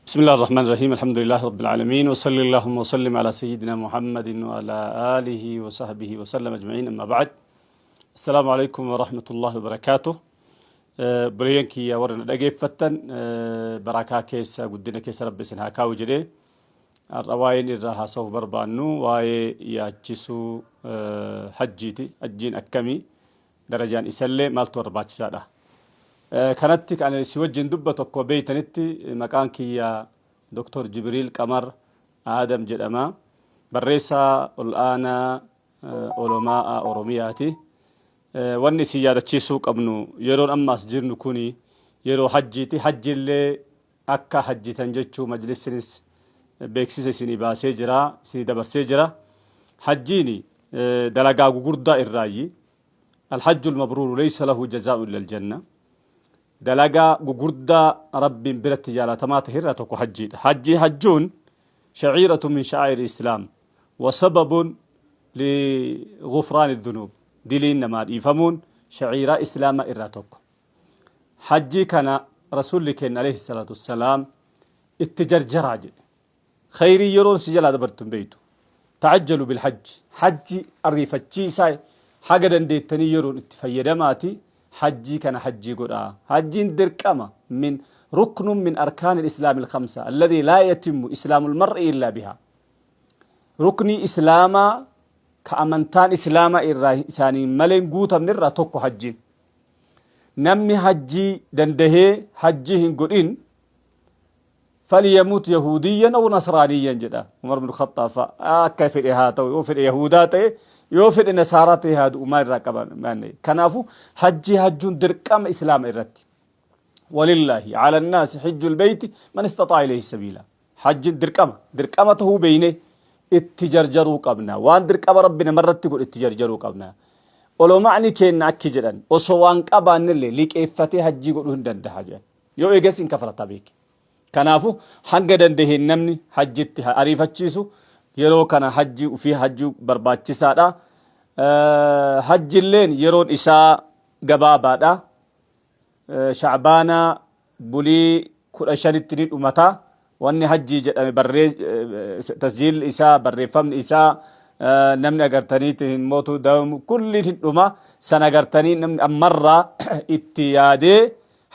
بسم الله الرحمن الرحيم، الحمد لله رب العالمين، وصلى اللهم وسلم على سيدنا محمد وعلى آله وصحبه وسلم أجمعين، أما بعد، السلام عليكم ورحمة الله وبركاته. Obboleeyyan kiyya warra na dhageeffattan, barakaa keessa guddina keessa Rabbi isin haa kaa'u jedhee, har'a waa'een irraa haasa'uuf barbaannu waa'ee yaachisuu hajjiiti. Hajjiin akkamii? Darajaan isallee maaltu barbaachisaadha? Kanatti kan si wajjin dubbatu, akkuma beeytanitti, maqaan kiyya Dr. Jibriil Qamar Aadam jedhama. Barreessaa ol'aanaa Olomaa Oromiyaati. Wanni isin yaadachiisuu qabnu, yeroon amma as jirnu kuni yeroo hajjiiti. Hajjiillee akka hajjitan jechuu majlisinis beeksisa isinii baasee jira, isinii dabarsee jira. Hajjiin dalagaa gugurdaa irraayyi. الحج المبرور ليس له جزاء إلا الجنة. Dalagaa gugurdaa Rabbiin biratti jaalatamaa ta'e irraa tokko hajjiidha. Hajjii hajjuun شعيرة من شعائر الإسلام وسبب لغفران الذنوب. Diliin namaa dhiifamuun shaciiraa islaamaa irraa tokko. Hajjii kana Rasuulli keenya عليه الصلاة والسلام itti jarjaraa jedhe. Khayrii yeroon si jalaa dabartu hin beeytu. تعجلوا بالحج. Hajji ariifachiisaa, haga dandeettanii yeroon itti fayyadamaati hajjii kana hajjii godhaa. Hajjiin dirqama من ركن من أركان الإسلام الخمسة الذي لا يتم إسلام المرء إلا بها. Ruknii islaamaa ka amantaan islaamaa irraa isaanii malee hin guutamne irraa tokko hajjiin. Namni hajjii dandahee hajjii hin godhin فليمت يهوديا أو نصرانيا jedha Umar bin Khattaab fa'a. Akka fedhe haa ta'u, yoo fedhe yahudaa ta'e, yoo fedhe nasaaraa ta'e haa du'u, maal irraa qaba? Kanaafu hajjii hajjuun dirqama islaama irratti. ولله على الناس حج البيت من استطاع إليه سبيلا. Hajjiin dirqama, dirqama tahuu beeyne itti jarjaruu qabna. Waan dirqama Rabbi namarratti godhe itti jarjaruu qabna. Oloma'ni keenna akki jedhan, osoo waan qabaannillee liqeeffatee hajjii godhuu hin danda'a jedhan. Yoo eegas hin kafalata beeki. Kanaafu hanga dandaheen namni hajjitti ariifachiisu. Yeroo kana hajji ufii hajjii barbaachisaadha. Hajjilleen yeroon isaa gabaabaadha. Shacbaana bulii 15tti ni dhumata. Wanni hajjii jedhame barree tasjiilli isaa, barreeffamni isaa, namni agartaniitti hin mootu kulli hin dhuma. San agartanii namni ammarraa itti yaadee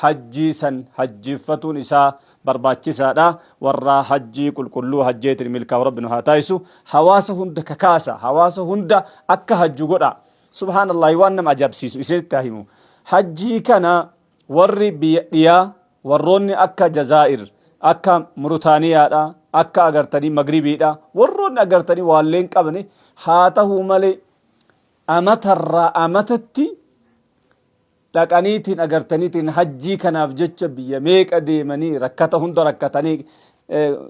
hajjii san hajjiffatuun isaa barbaachisaadha. Warra hajjii qulqulluu hajjeetiin milkaa'u Rabbi nu haa taasisu. Hawaasa hunda kakaasa, hawaasa hunda akka hajju godha. Subhaanallahi, waan nama ajaa'ibsiisu isinitti haa himu. Hajjii kana warri biyya dhiyaa, warroonni akka Jazaa'ir, akka Muritaaniyaadha, akka agartanii Magribiidha, warroonni agartanii waalleen qabne haa tahuu malee, amatarraa amatatti dhaqaniitiin agartaniitiin hajjii kanaaf jecha biyya meeqa deemanii, rakkata hunda rakkatanii,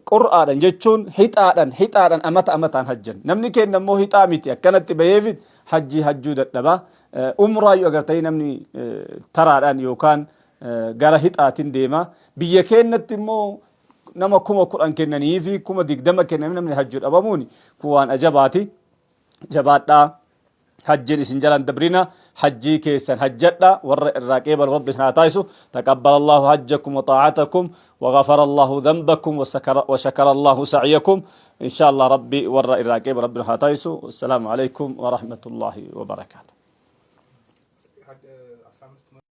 qur'aadhan jechuun hixaadhan, hixaadhan amata amataan hajjan. Namni keenya immoo hixaa miti, akkanatti baheefit hajjii hajjuu dadhaba. Umraayyuu agartanii namni taraadhaan yookaan gara hixaatiin deema. Biyya keenyatti immoo nama 10,000 kennanii fi 20,000 kennanii namni hajjuu dhabamuun kun waan ajabaati. Jabaadhaa, hajjiin isin jalan dabrina, hajjii keessan hajjadha. Warra irraa qeebalu Rabbi isin haa taasisu. تقبل الله حجكم وطاعتكم وغفر الله ذنبكم وشكر الله سعيكم. إن شاء الله ربي warra irraa qeebalu Rabbi haa taasisu. والسلام عليكم ورحمة الله وبركاته.